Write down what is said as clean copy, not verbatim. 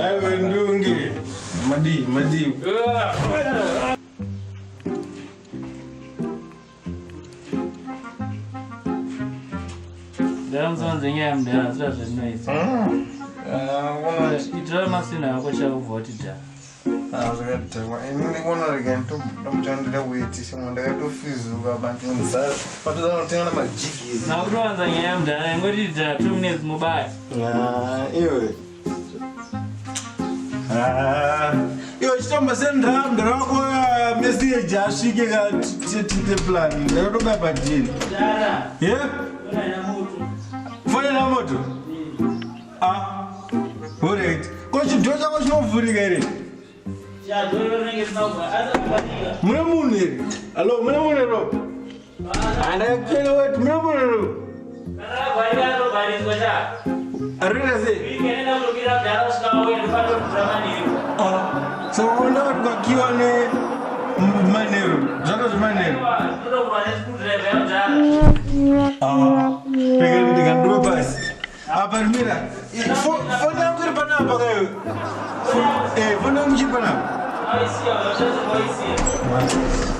Aiwe ndunge. Madii, madii. Ndamusanze nyaya mudhara zita zvinoitsa. Itira masina ako chakubva kuti dha. Zvakadhakwa. Ini ndikuona rega ndomuchandira kuitisa mwe ndakatofizuka bantu nzara. Patoda kutenga namajigisi. Nakutowanza nyaya mudhara ingoti dha 2 minutes mobaya. Iwe. Iwe chitamba sendra mdara wako message asvike ka tite plan. Ndakatobaya padini. Dara. Ye? Una moto. Fone na moto? Ah. Alright. Ko chidho chako chinovhurika here? Chadoro rinenge risina kubva. Mune munhu here? Hello, mune munhu here? Andakachena weti, mune munhu here? Kana vharika atovhariswa cha. Arikuita sei? Ikaenda kurukira mudhara kusvika auya ndopatobvura manheru. Ah. So unoda kuti kwakiwa ne manheru. Zvato zvemanheru. Ndinotobvura nescrewdriver yamudhara. Ah. Rega ndikandove pasi. Apa rimira. Foni yangu iri panapa kayo. Foni yangu ichiri panapa. Waisiya, washandisa waisiya.